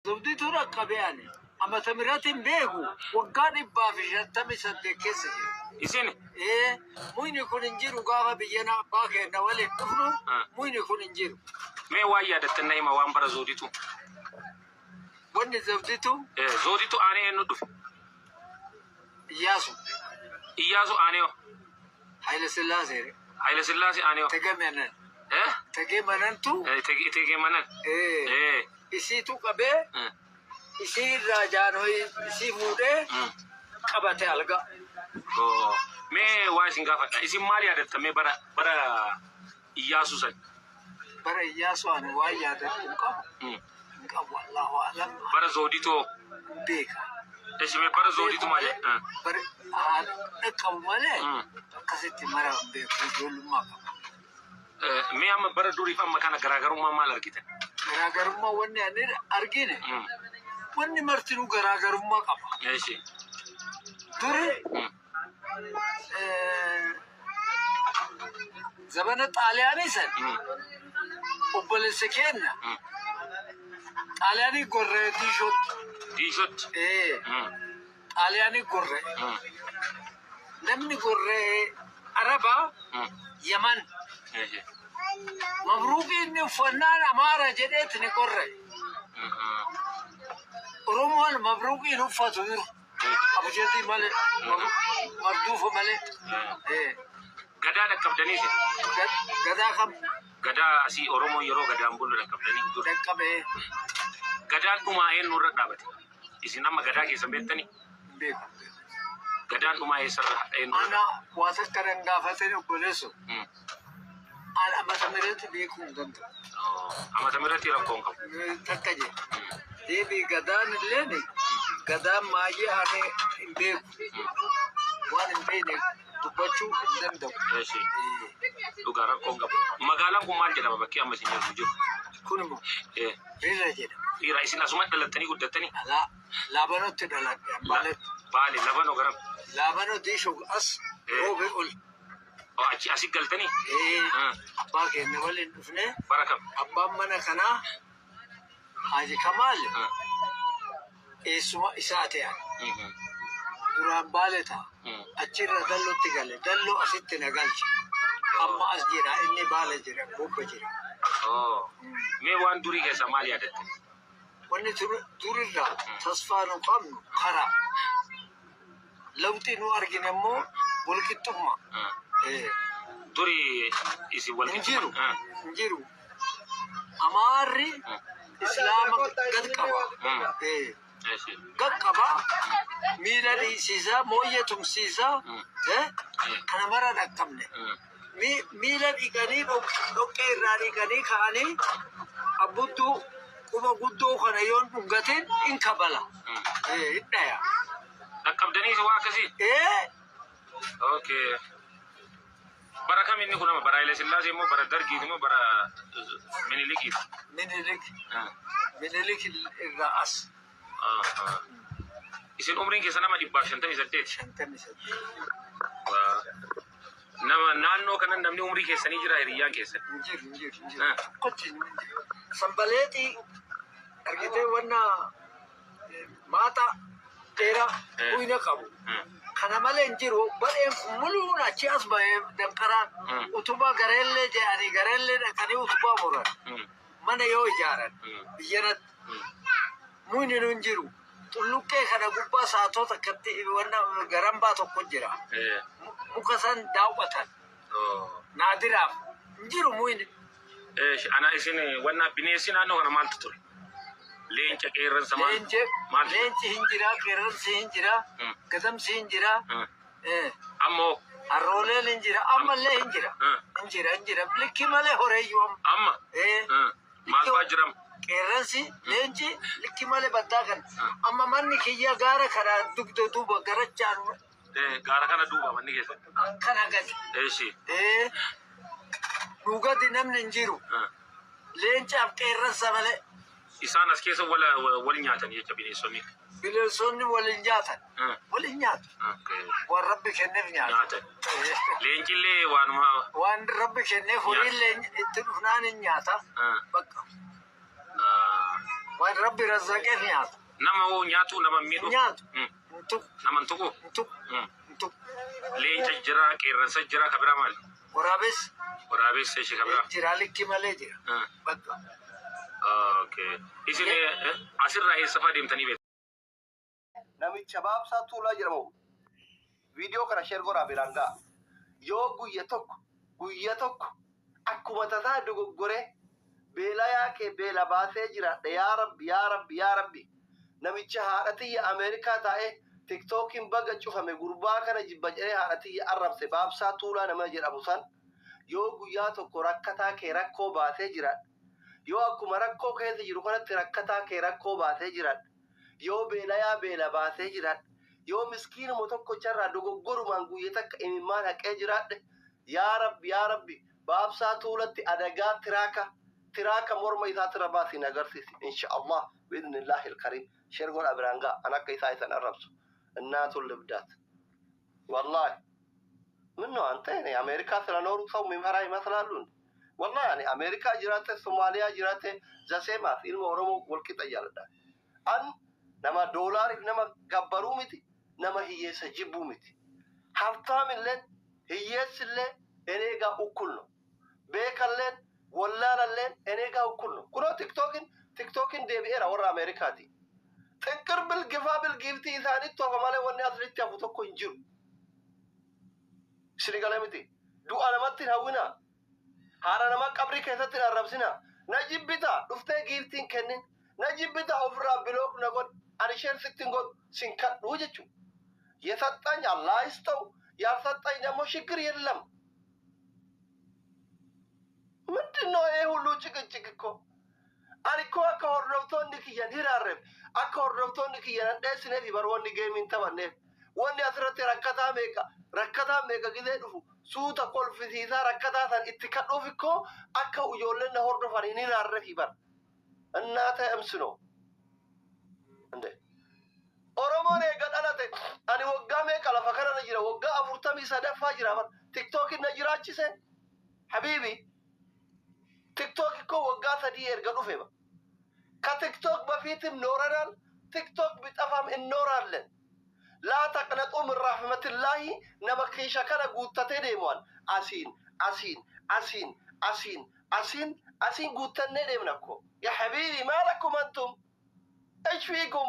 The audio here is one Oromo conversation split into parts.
Zawdituu dhaqqabe ani. Amata mirratti hin beeku. Waggaa 158 keessa jira. Isin? Ee, muyni kun hin jiru gaafa biyyana abbaa keenya waliin dhufnu muyni kun hin jiru. Mee waan yaadattan na hima waan bara Zawdituu. Wanni Zawdituu Zawdituu aanee eenyu dhufe? Iyyaasu. Iyyaasu aanee hoo? Haile Sillaasee. Haile Sillaasee aanee hoo? Tege Menen. Eh? Tege Menentu. Tege Menen. Ee. Isiitu qabee isii irraa jaanhoyi isii fuudhee qabate alga. Oo. Mee waa isin gaafadha. Isin maal yaadattan mee bara Iyyaasuu san? Bara Iyyaasuu ani waan yaadadhu hin qabu. Hin qabu, Allahu a'lam. Bara Zawdituu? Hin beeka. Eshi mee bara Zawdituu maal jedha? Bara haa dhaqqabu malee akkasitti mara hin beeku, ijoollummaa qaba. Mee amma bara duriif amma kana garaagarummaa maal argitan? Garaagarummaa wanni ani argine wanni martinuu garaagarummaa qaba. Eshi. Duri zabana Xaaliyaanii san obboleessa keenya Xaaliyaanii gorra'e diishootti. Diishootti. Ee, Xaaliyaanii gorra'e. Namni gorra'e Arabaa Yaman. Eshi. Mabruuqii inni uffannaan Amaara jedheeti ni gorra'e. Oromoon mabruuqii hin uffatu jiru. Abjeetii malee, marduufa malee. Ee. Gadaa dhaqqabdanii isin? Gadaa kam? Gadaa asii Oromoon yeroo gadaan bulu dhaqqabdanii dur. Dhaqqabee. Gadaan dhumaa eenyu irra dhaabate? Isin amma gadaa keessan beektanii? Hin beeku. Gadaan dhumaa eessarra eenyu irra? Ana waa takka nan gaafateen obboleessu. Ana amata miratti beekuu hin danda'u. Amata miratti rakkoo hin qabu. Takka jedhe. Deebii gadaan illeen gadaan maay'ee ani hin beeku. Waan hin beekne dubbachuu hin danda'u. Eshi. Dhugaa rakkoo hin qabu. Magaalaan kun maal jedhama bakki amma isin jirtu jiru? Kun immoo Riira jedhama. Riira, isin asuma dhalattanii guddattanii? Alaa Laabanootti dhaladhe, Baaletti. Baale, Labanoo garam? Laabanoo diishoo as roobe ol. Achi asi galtanii? Ee, abbaa keenya waliin dhufnee. Bara kam? Abbaan mana kanaa Haaji Kamaal eessuma isaa ta'an. Duraan Baale ta'a. Achirra Dallootti gale. Dalloo asitti na galche. Amma as jira, inni Baale jira, gobba jira. Mee waan durii keessaa maal yaadatte? Wanni durirraa tasfaa nu qabnu karaa. Lawxii nu argine immoo walqixxummaa. Durii isin walqixxummaa? Hin jiru. Hin jiru. Amaarri Islaama gad qaba. Gad qaba. Miila dhiisisaa, mooyyee tumsiisaa. Kana mara dhaqqabne. Miila dhiqanii, dhoqqee irraa dhiqanii ka'anii abbudduu quba guddoo kana yoon dhungatin in kabala. Hin dhaya. Dhaqqabdanii waa akkasii? Ee. Okay. Bara kam inni kun amma? Bara Haile Sillaasee immoo, bara Dargiiti immoo, bara Minilikiiti? Minilik. Minilik irraa as. Isin umriin keessa nama 158? 58. Nama naannoo kana namni umrii keessanii jira, hiriyyaan keessan? Hin jiru, hin jiru, hin jiru. Tokkochi hin jiru. Sambaleexii argitee, wanna maaxa dheeraa uyna qabu. Kana malee hin jiru. Badheen kun muluun achi as bahee danqaraan utubaa gareellee jedhanii gareellee dhaqanii utubaa muran. Mana yoo ijaaran biyyanatti. Muyni nu hin jiru. Xulluqqee kana gubbaa saatoo takkatti wanna garambaa tokko jira. Muka san daawwatan. Naadiraaf hin jiru muyni. Ana isin wanna bineensi naannoo kana maaltu ture? Leenca, qeerransa maal? Leenci Maal? Leenci hin jira, qeerransi hin jira, gadamsi hin jira. Ammoo? Harrooleen hin jira, ammallee hin jira. Hin jira, hin jira. Likki malee horeeyyuu amma. Amma? Maal fa'aa jiram? Qeerransi, leenci, likki malee baddaa kana. Amma manni kiyya gaara kana dugda duuba garachaan. Gaara kana duuba manni keessa. Kana gadi. Eeshi. Nu gadi namni hin jiru. Leencaaf qeerransa malee. Isaan as keessa wal nyaatan jecha bineensonni. Bineensonni waliin nyaatan. Waliin nyaatu. Waan Rabbi kenneef nyaatu. Nyaatan. Leencillee waanuma. Waan Rabbi kenneef horiillee itti dhufnaan hin nyaata. Bakka. Waan Rabbi razzaqeef nyaata. Nama hoo nyaatu, nama miidhu? Nyaatu. Hin tuqu. Nama hin tuqu? Hin tuqu. Hin tuqu. Leenca jira, qeerransa jira, ka biraa maali? Waraabessi. Waraabessa ishee ka biraa. Jira, likki malee jira. Bakka. Okay. Isin asirraa eessa fa'aa deemtanii beektu? Namicha Baabsaa Tuulaa jedhamu viidiyoo kana share godhaa biraan ga'a. Yoo guyya tokko, guyya tokko akkuma tasaa dogoggoree beelayaa kee beela baasee jiraadhe, yaa Rabbi, yaa Rabbi, yaa Rabbi, namicha haadha tiyya Ameerikaa taa'ee "TikTokiin baga cufame, gurbaa kana jibba" jedhee haadha tiyya arrabse, Baabsaa Tuulaa nama jedhamu san, yoo guyyaa tokko rakkataa kee rakkoo baasee jiraadhe, yoo akkuma rakkoo keessa jiru kanatti rakkataa kee rakkoo baasee jiraadhe, yoo beelayaa beela baasee jiraadhe, yoo miskiinuma tokkocharraa dogoggorumaan guyya takka imimmaan haqee jiraadhe, yaa Rabbi, yaa Rabbi, Baabsaa Tuulatti adagaa tiraaka morma isaatirra baasiin agarsiisi, insha Allah, biidhnillaahi alkariim. Share godhaa biraan ga'a. An akka isaa isan arrabsu እናቱን ልብዳት ወላሂ። ምን ነው አንተ፣ እኔ አሜሪካ ስለኖሩ ሰው የሚፈራ ይመስላሉ እንዴ? ወላሂ እኔ አሜሪካ jiraate, Somaaliyaa jiraate, zaseemaaf ilma Oromoo walqixa jaaladha. An nama doolaariif nama gabbaruu miti, nama hiyyeessa jibbuu miti. ሀብታምilleen hiyyeessillee እኔ ጋር እኩል ነው። Beekalleen wallaalalleen እኔ ጋር እኩል ነው። Kunoo TikTokin deebi'eera warra Ameerikaati. Xinqir bil gifaa bil giiftii isaanitti hafa malee wanni asirratti hafu tokko hin jiru. Isin galee miti. Du'a namatti hin hawwinaa. Haadha nama qabrii keessatti hin arrabsinaa. Na jibbita dhuftee giiftiin kennin. Na jibbita ofirraa block na godhi. Ani share sitti hin godhu, sin kadhuu jechuudha. የሰጠኝ አላህ ይስጠው፣ ያልሰጠኝ ደግሞ ችግር የለም። ምንድን ነው ይሄ ሁሉ ጭቅጭቅ እኮ? Ani ko akka hordoftoonni kiyyan hiraarreef, akka hordoftoonni kiyyan hin dheessineef bar wanni gameiin taphanneef, wanni asirratti rakkataa meeqa gizee dhufu suuta kolfisiisaa rakkataa san itti kadhuuf ikkoo akka ijoolleen na hordofan hin hiraarreefi bar. እናተ እምስ ነው እንዴ? Oromoon eega dhalate ani waggaa meeqa lafa kanarra jira? Waggaa 43ffaa jira bar. TikTokin na jiraachise habiibi. TikTok እኮ waggaa 3 erga dhufe ba። ከ TikTok በፊትም ኖረናል። TikTok ቢጠፋም እንኖራለን። لا تقنطوا من رحمة الله. Nama kiisha kana guuttatee deemuwan asiin asiin asiin asiin asiin asiin guuttannee deemna ko. يا حبيبي، ما لكم أنتم؟ إيش فيكم؟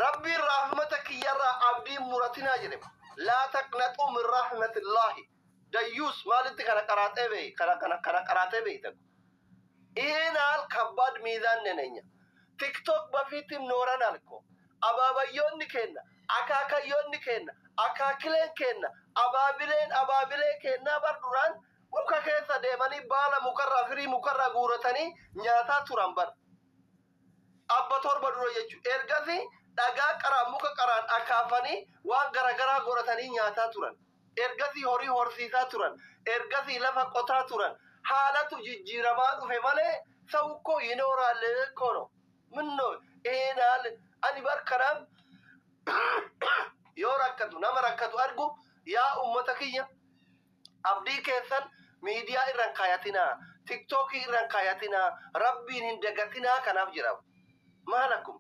Rabbiin rahmata kiyyarraa abdiin muratinaa jedhe. لا تقنطوا من رحمة الله. Dayyuus maalitti kana qaraatee beey, kana qaraatee beeyta? ይሄን ያህል ከባድ ሚዛን ነን እኛ። TikTok በፊትም ኖረናል እኮ። Abaabayyoonni keenya, akaakayyoonni keenya, akaakileen keenya, abaabileen abaabilee keenya bar duraan muka keessa deemanii baala mukarraa, firii mukarraa guuratanii nyaataa turan bar. Abba torba dura jechuudha. Ergasii dhagaa qaraan, muka qaraan akaafanii waan garaagaraa godhatanii nyaataa turan. Ergasii horii horsiisaa turan. Ergasii lafa qotaa turan. Haalatu jijjiiramaa dhufe malee ሰው እኮ ይኖራል እኮ ነው። ምን ነው ይሄን ያህል? Ani bar kanaaf yoo rakkatu, nama rakkatu argu, yaa ummata kiyya, abdii keessan miidiyaa irraan kaayatinaa, TikTokii irraan kaayatinaa, Rabbiin hin dagatinaa kanaaf jira. Maal akkum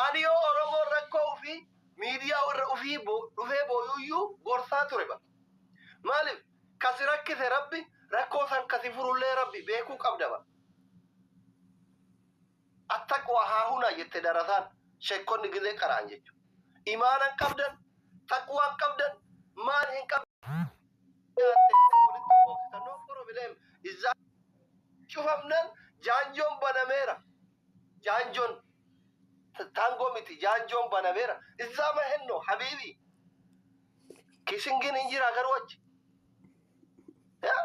ani yoo Oromoon rakkoo ofii miidiyaa irra ofii dhufee booyuyyuu gorsaa ture ba. Maaliif kasi rakkise Rabbi, rakkoo san kasi furullee Rabbi beekuu qabda ba. التقوى هاهنا jette darasaan, sheekonni gizee qaraan jechuudha. Imaanan qabdan, taqwaan qabdan, maal hin qabdan. No problem. Izaa cufamnan jaanjoon banameera. Jaanjoon taangoo miti, jaanjoon banameera. Izaa mahenno habiibi. Kisingin hin jira garuu achi. Yaa?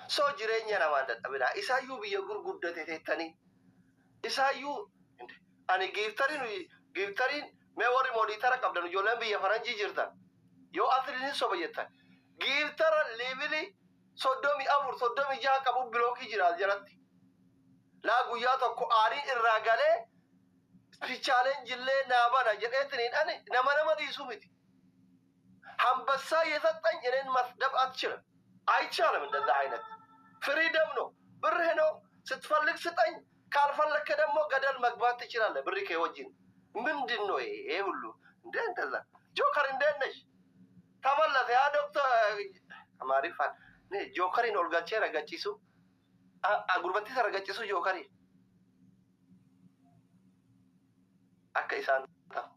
So jireenya namaan dadhabinaa. Isaayyuu biyya gurguddate teettanii. Isaayyuu ani gifteriin mee warri moderator qabdan, ijoolleen biyya faranjii jirtan, yoo asliin soba jettan, giftera levelii 34, 36 qabu blockii jira as jalatti. Laa guyyaa tokko aariin irraa galee challenge-illee naa bana jedheetiniin ani nama dhiisuu miti. አንበሳ የሰጠኝ እኔን መስደብ አትችልም። አይቻልም። እንደዛ አይነት freedom ነው፣ ብርህ ነው። ስትፈልግ ስጠኝ፣ ካልፈለግክ ደግሞ ገደል መግባት ትችላለህ። ብሪ kee wajjin ምንድን ነው ይሄ ሁሉ እንደ እንደዛ ጆከር እንዴት ነሽ? ተመለሰ ያ ዶክተር አማሪፋን ጆከሪን ol galchee ragachiisu gurbattis ragachiisu jookariin akka isaan ta'u.